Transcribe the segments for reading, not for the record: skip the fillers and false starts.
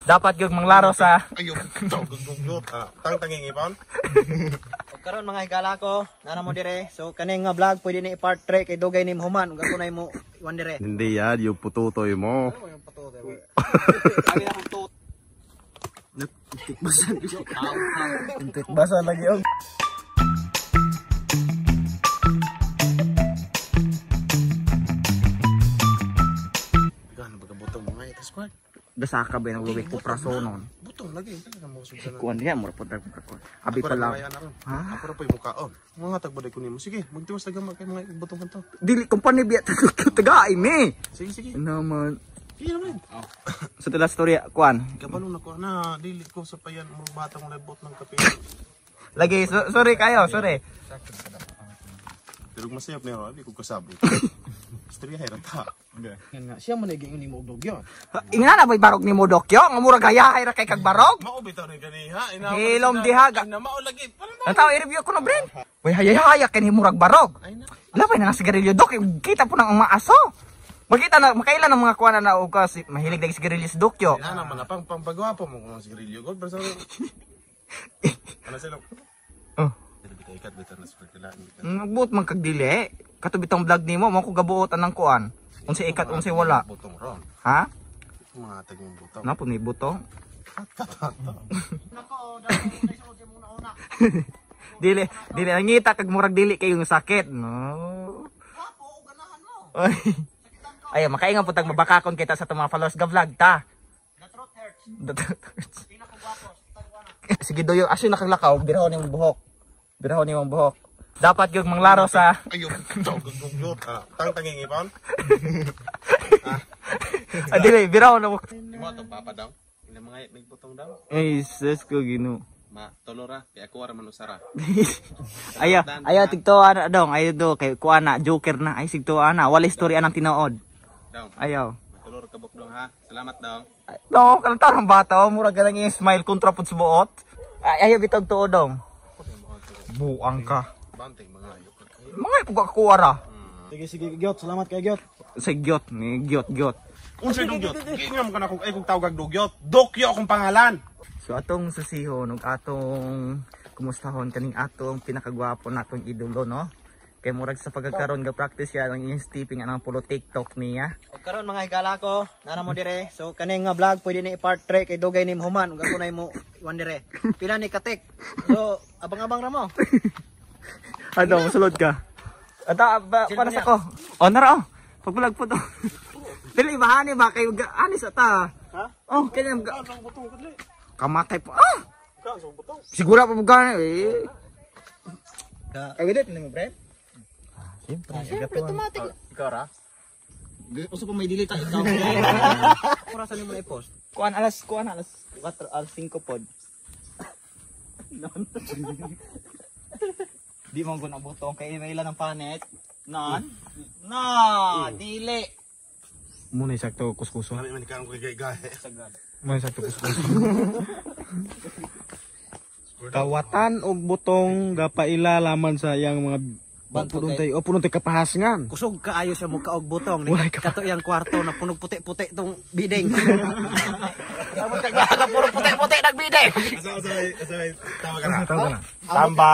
Dapat yung manglaro sa Ayo, tang tanging ipon. Ug karon, mga higala ko, nana mo dire. So kani nga vlog pwede ni part 3 kay dugay ni human ug ako na mo iwan dire. Hindi yan, yung pututoy mo. Sabi na kong tut. Basa lagi og. Gano baga butong mga ito squad. Dasaka ba nang luwi ko prasonon. Butong lagi. Kuan niya mura pod ko. Abi pa lang. Ha? Ako ra po'y mukaon. Mga tagbaday ko nimo. Sige, magtiwas taga kay mga butong kanto. Dili kumpanya biya tagaay me. Sige, sige. Naman. Sige naman. Sa tila storya kuan. Kabalo na ko na dili ko sa payan mo batang lebot ng kape. Lagi so, sorry kayo, sorry. Pero masayap na di ko kasabot. Istorya hayra ta. Nga siya man naging ni mo og dogyo. Ingana na ba'y barog ni mo Dokyo? Nga murag hayahay ra kay kag barog? Mao bitaw ni ganiha. Ina Hilom diha ga. Na mao lagi. Parang Ang tao i-review ko no, Bren. Way hayahaya kay ni murag barog. Ay na. Labay na nga sigarilyo, Dok. Kita po ng mga aso. Makita na makailan ang mga kuan na og kasi mahilig lagi sigarilyo si Dokyo. Ina naman na pang pagwapo mo kung sigarilyo ko. Pero sa ano sila? Oh. Dili bitaw ikat bitaw na sa kailangan. Nagbuot man kag dili. Katubitong vlog nimo mo ko gabuot anang kuan. Unsay ikat, unsay wala. Butong ron. Ha? Mga tag yung butong. Na po ni butong. Nako, dapat mo sa muna una. Dili, dili nangita kag murag dili kay yung sakit. No. Wapo og ganahan mo. Ay. Ay, makaingan po tag mabakakon kita sa itong mga followers ga vlog ta. The truth hurts. The truth hurts. Pinakagwapo. Tagwana. Sige doyo, aso nakaglakaw, birahon nimong buhok. Birahon nimong buhok. Dapat yung manglaro sa Ayo, tang tanging ipon. Ah, dili, birahon na mo. Mo to papa daw. Ina mga may butong daw. Ay, sus ko Ginoo. Ma tolora kay ako ra man usara. Ayo, ayo tigto ana dong, ayo do kay kuan na joker na, ay sigto ana, wala istorya anang tinuod. Daw. Ayo. Matulor ka buk dong ha. Salamat dong. No, kaltar ang bata, oh, murag lang yung smile kontra pud sa buot. Ay, ayo bitog tuo dong. Buang ka. Bantay mga ayo. Mga ipug ako ara. Sige sige Gyot, salamat kay Gyot. Sa gyot, ni gyot gyot. Unsay dugyot? Giingam ka na kung ay kung tawag dugyot. Dokyo akong pangalan. So atong susihon ug atong kumustahon kaning atong pinakagwapo natong idolo, no. Kay murag sa pagkakaroon ga practice siya ang iyang stepping anang pulo TikTok niya. Ug karon, mga higala ko, nana mo dire. So kani nga vlog pwede ni part 3 kay dugay ni human ug ako na mo iwan dire. Pila ni katik. So abang-abang ra mo. Ano, musulod ka? Ata, ba, para sa ko. Oh, nara oh. Pagbulag po to. Dili ba ani ba kay ani sa ta? Ha? Oh, kanya kamatay po. Ah! Sigura pa mo gani eh. Ay, wait, mo pre? Siyempre, Siyempre automatic. Ikaw ra? Uso pa may delete ikaw. Orasan nimo na i-post. Kuan alas 4, alas 5 pod. Di mo guna butong kay may ilan ang panet. Non. No, dili. Muna sakto kuskuso. Lami man ikaw kay gahe. Muna sakto kuskuso. Kawatan og butong gapaila laman sa iyang mga Banto punong tay, oh, punong tay kapahasngan. Kusog kaayo siya mo kaog butong ni Walay ka kato iyang kwarto na punog puti-puti tong bideng. Tapos kag puro puti-puti nagbideng. Asa asa asa tawag ka na. Tawag na. Tamba.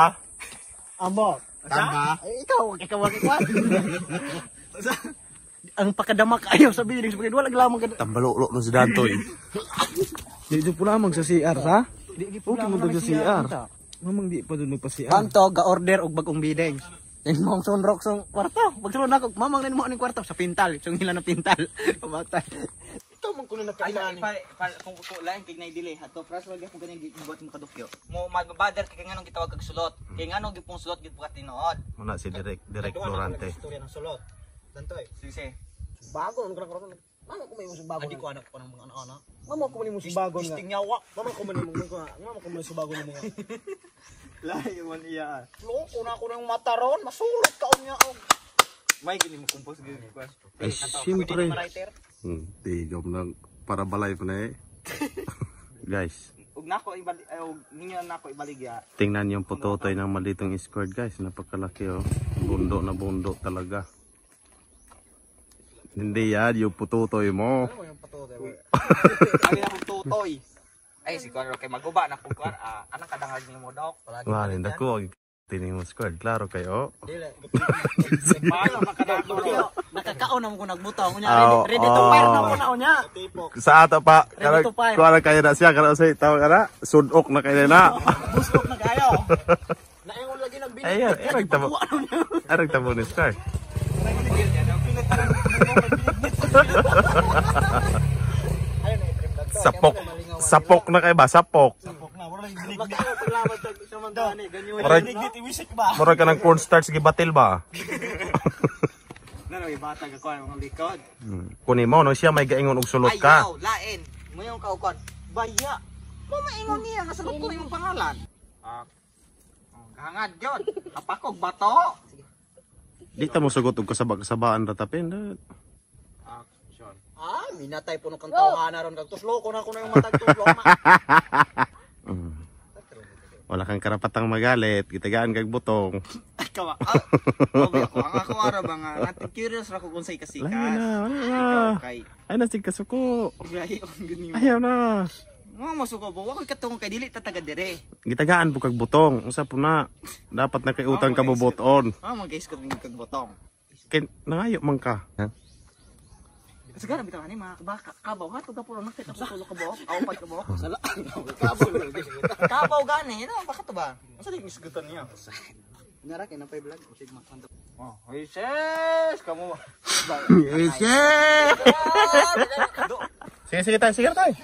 Amo. Tamba. Ay, ikaw, ikaw ang ikaw. Ang pakadama kaayo sa bideng sa wala lamang ka. Tambalolo no si Dantoy. Di jud po lamang sa CR ha. Di Okay mo sa CR. Mamang di pa dun magpa CR. Panto ga-order og bagong bideng. Yung mong sunrok song kwarto. Pagsulod nako, mamang nin mo aning kwarto sa pintal. Sung hila na pintal. Pamatay. Ito man kuno na Ay, kailangan. pa, kung kung lain kay nay dili hato pras wag gyapon ganing gibuhat mo kadukyo. Mo magbother kay nganong gitawag kag sulot. Kay nganong gipong sulot gid bukat tinuod. Muna si Direk Direk Florante. Istorya ng sulot. Dantoy. Sige. Bago ang karon. Mama ko may mo bago. Adi ko anak ko ng mga anak-anak. Mama ko man mo bago nga. Isting yawa. Mama ko man mo mama ko man bago nga. Lahi man iya. Loko na ako ng mata ron. Masulot ka unya og. May gini mo compose gid ko. Ay, siyempre. Di job nang para balay pa na eh. Guys, Ug nako ibali ay, ug ninyo nako ibaligya. tingnan yung putotoy ng malitong squared, guys. Napakalaki oh. Bundo na bundo talaga. Hindi yan, yung pututoy mo. Ano yung patutoy? Sabi na kong tutoy. Ay, si Kuan kay maguba na kung Kuan. Ah, anang kadangag ni mo, Dok? Wala, dako ang tining mo squad. Klaro kayo. Dili. Paano makadako? Nakakaon na mo ko nagbutaw. Unya, Aw, ready to fire na oh. ko na unya. Sa ato pa, Ready to fire. kuha na kayo na siya, kana sa tawag ka na, sudok na kayo na. Busok na kayo. Naingon lagi nagbinit. Ay, ay, nagtabo. Ay, nagtabo ni Scar. Sapok. Sapok na kayo ba? Sapok. Murag, murag ka ng cornstarch gibatil ba? Nano, ibata ka kuan mga likod. Kunin mo, no? Siya may gaingon og sulot ka. Ayaw, lain. Mayon ka kuan. Baya. Mo maingon niya nga sagot ko imong pangalan. Ah. Oh, hangad gyud. Apakog bato. Di ta mo sugot og kasaba-kasabaan ratapin. Action. Ah, minatay puno kang tawhana ron kag tuslo ko na ko na yung matag tuslo. Wala kang karapatang magalit. Gitagaan kag butong. Ay, kawa. Ah, obi ako. Ang ako ara ba nga natin curious ra ko kung say kasikas. Wala na, wala na. Ikaw kay Ay, nasi kasuko. Grabe ang ganyan. Ayaw na. Mga masuko ba? Wa ko'y katungong kay dili ta taga dire. Gitagaan po kag butong. Unsa po na? Dapat na kay utang ka buboton. Ah, mga guys ko kag butong. Kay nangayo man ka. Ha? Sigara bitaw ani mga baka kabaw ha tuga pulo nakita ko tulo ka buok. Aw pag ka buok. Sala. Kabaw gani no baka to ba? Unsa di misgutan niya? Nara kay napay vlog usig makanto. Oh, hoy sis, kamo. Sige, sige tayo, sige tayo.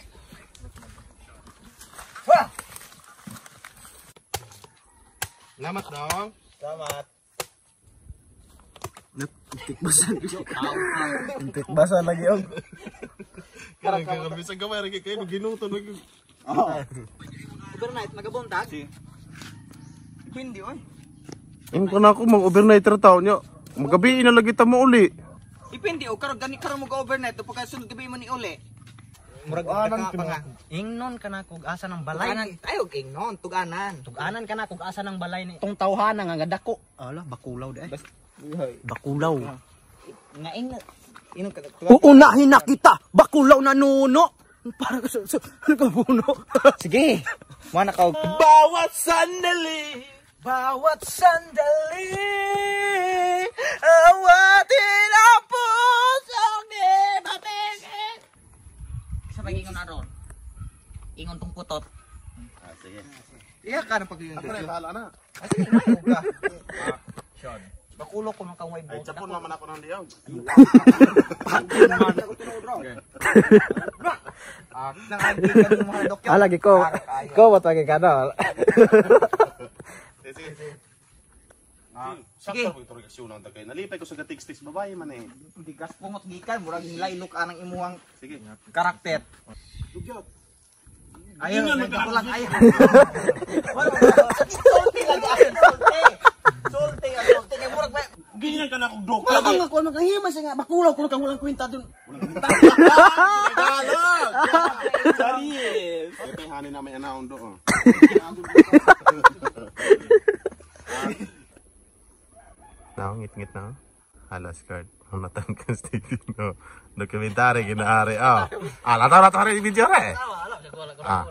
Salamat dong. Salamat. Basa lagi og. Karang kami sa gamay ra kay ginuto na. Overnight magabuntag. Hindi oy. Ingko na ako mag overnight ra taon niya. Magabi na lagi ta mo uli. Ipindi o karon gani karon mo ga overnight to pagka sunod gabi mo ni uli. Murag ka pa nga. Ingnon ka na kog asa ng balay. Tuganan ayo ingnon tuganan. Tuganan ka na kog asa ng balay ni. Tong tawhana nga dako. Ala, bakulaw di ay. Bakulaw. Nga ing inom ka. Uunahin na kita, bakulaw na nuno. Parang ano ka puno? Sige. Mo na ka Bawat sandali. Bawat sandali, awatin ang pusong di mapigil. Sa pag-ingon aron. Ingon tong putot. Ah, sige. Iya ka na pag Ako na bahala na. Sige, maayo ka. Sean. Bakulo ko man kang way Ay, buot. chapon naman ako ng diyaw. Ah, nangagi ka ng mga dokyo. Ah, lagi ko. Ko watagi ka na. Sige, sige. Sige. Sige. Nalipay ko sa gatik-sticks babae man eh. Digas pungot gikan murag nilaylo ka ng imuhang Sige. karakter. Ayaw, nagkakulang ayaw. Sulti lang, sulti. Sulti, ang sulti. Kaya murag ba? Ganyan ka na akong dok. Wala kang ako magahima siya nga bakulaw kuno kang walang kwenta dun. Tagalog! Charis! Ito yung hanin namin anaon doon. Now, ngit-ngit na. Halas card. Ang natangkas dito. No. Dokumentary, ginaari. Oh. Ah, lataw na rin video re. Ah.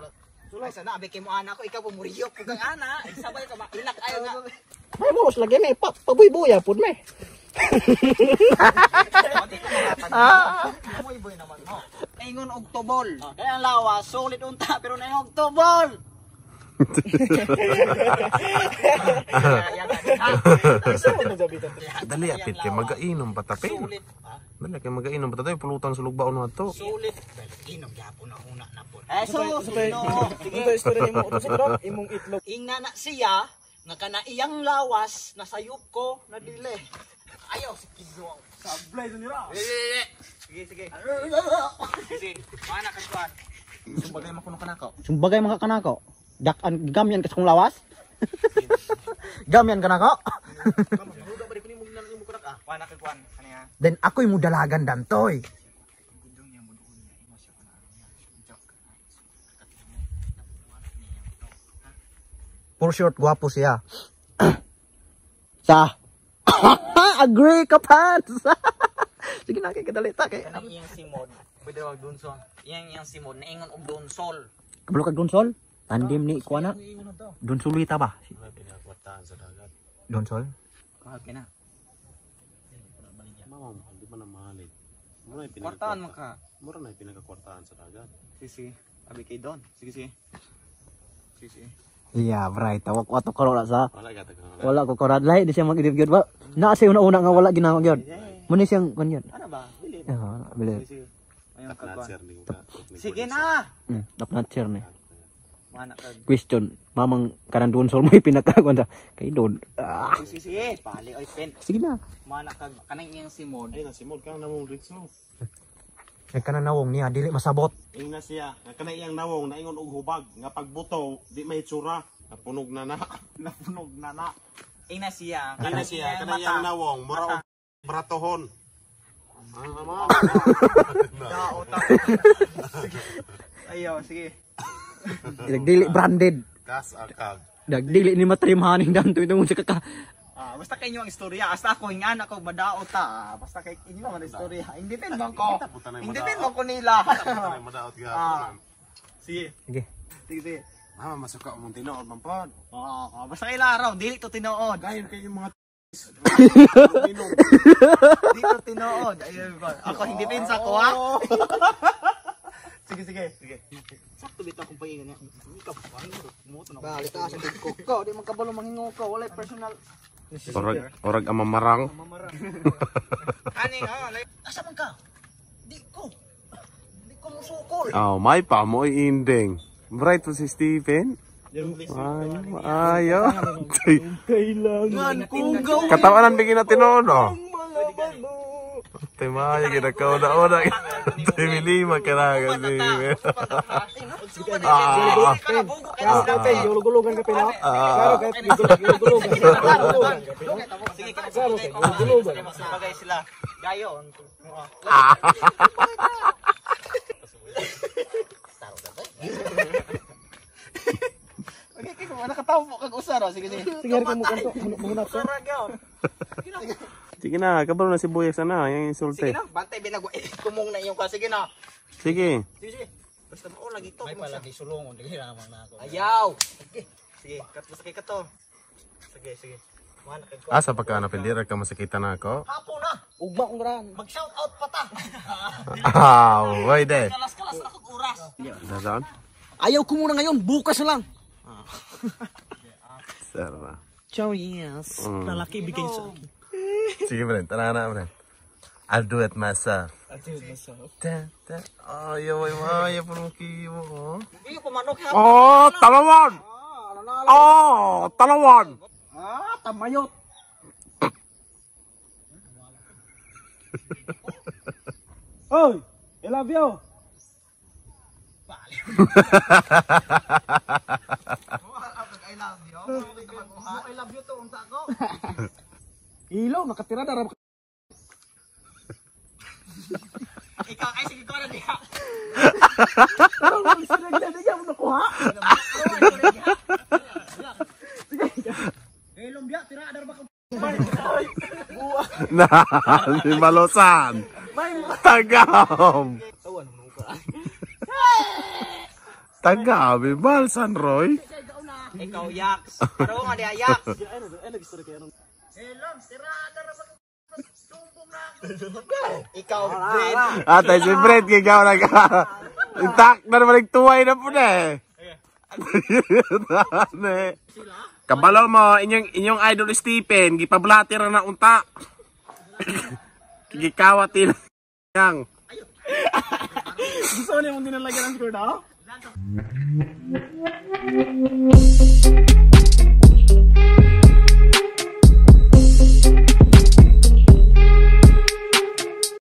Ay, sana, abe kay mo ana ko, ikaw po muriyok ko kang ana. Ay, sabay ka, mailak ayaw nga. May mo lagi may pabuy-buya pud may. Amoy boy naman mo. Ingon og tubol. Kaya ang lawa solid unta pero na yung tubol. Dali, apit kay magainom patapin. Sulit. Dali kay magainom patapin. Pulutan sa lugbaon na to. Sulit. Inom gyapon na una na po. Eh, so, no. Sige. Ito istorya nimo utos itlog, imong itlog. Ingna na siya nga kana iyang lawas na sayop ko na dili. Ayaw, si Kizo. Sablay nira. Sige, sige. Sige. Mana ka kuan. Sumbagay makuno ka nako. Sumbagay mga kanako. Dak-an gamyan ka sa kong lawas. Gamyan ka nako. Mana ka kuan. Kaniya. Then ako'y mudalagan dantoy. For short, gwapo siya. Sa. Agree ka, Pants! Sige. Sige na kay kadali ta kay. Kanang iyang simod. Pwede wag Donsol. Iyang simod naingon og Donsol. Kabalo kag Donsol? Tandim ni kuana. Donsol ta ba? Pinakakwartahan sa dagat. Donsol? Mahal kay na. Mama, di ba na mahal eh. Mura na Kwartahan man ka. Mura na pinakakwartahan sa dagat. Sige, sige. Abi kay Don. Sige, sige. Sige, sige. Yeah, right. Tawag ko ato karon sa. Wala gata ka. Wala ko karon lahi di siya mag-edit gyud ba. Na siya una-una nga wala ginawa gyud. Muna siyang kun yun. Ano ba? Dili. Ah, bili. Sige, sige. Ayun ka kuan. Sir, ni ko ka. Sige na. Top notcher ni. Mana ka. Question, mamang kanang Donsol mo pinakakuan sa kay Don. Ah, Sige, sige. Pali oy pen. sige na. Mana ka kanang iyang simod. Ay, nasimod kang namong ritso. Kay kanang nawong niya dili masabot. Ing na siya, nga kana iyang nawong naingon og hubag nga pagbuto di may itsura, napunog na na. Napunog na na. Ing na siya. Ing na siya, kana iyang nawong mura og bratohon. Ano naman? Ayaw, sige. Dili branded. Gas akag. Dagdili ni matrimhaning danto itong sa kaka. Ah, basta kay inyo ang istorya. Hasta ako hingan ako madaot ta. Basta kay inyo ang istorya. Independ man ko. Independ man ko nila. Tanay madaot gihapon. Sige. Sige. Sige, sige. Mama masuka mong tinuod man pod. Oo, basta kay laraw, dili to tinuod. Gayon kay yung mga Dili to tinuod. Ayun ba. Ako hindi pensa ko ha. Sige, sige. Sige. Sakto bitaw akong paingan niya. Ikaw pa mo na. Balik ka sa ko. Ko di man kabalo manghingo ko, walay personal. Orag orag ang mamarang. Ani ha, Asa man ka? Di ko. Di ko musukol. Oh, may pa mo ending. Bright po si Stephen. Ay, ayo. Kailangan kong gawin. Katawanan bigyan natin noon, oh. Tema, yung ginakauna-una. Timilima ka na. Kasi. Ah. Gulog-gulogan ka pina. Ah. Gulog-gulogan. Sige, bagay sila. Gayon. Okay, kay kung nakatawa po kag usaro. Sige, sige. Sige, ka mo kanto. Muna to. Sige na, kabalo na si Buyak sana. Yung insulte. Sige na, bantay binag kumong na iyong ka. Sige na. Sige. Sige, sige. Basta mo lagi to. May palagi sulongon dili ramang na ako. Ayaw. Sige. Sige, kat basta kay kato. Sige, sige. Mana kag Ah, sa pagka napindira ka masakita na ako. Hapon na. Ugma kong ran. Mag-shout out pa ta. Ah, pwede. Kalas-kalas na kog oras. Saan? Ayaw ko muna ngayon, bukas na lang. Sir na. Ciao, yes. Lalaki bigay sa akin. Sige, Brent. Tara na, Brent. I'll do it myself. I'll do it myself. Ta, ta. Ayaw, ayaw, ayaw, puro kiwo, oh. Iyo pamanok ha. Oh, talawan! Oh, talawan! Ah, tamayot. Oy, I love you. I love you. I love you to unta ko. Ilaw, nakatira na ram. Ikaw ay sige ko na diha. Na, si Balosan. Tagam. Tagam, Balsan Roy. Ikaw yaks. Pero nga diha yaks. Ikaw Brent. Atay si Brent, gigaw na ka. Intak na naman tuway na po na eh. Kabalo mo, inyong idol Stephen, gipablatir na unta. Gikawatin yang. Gusto mo na yung dinalagyan ng score daw?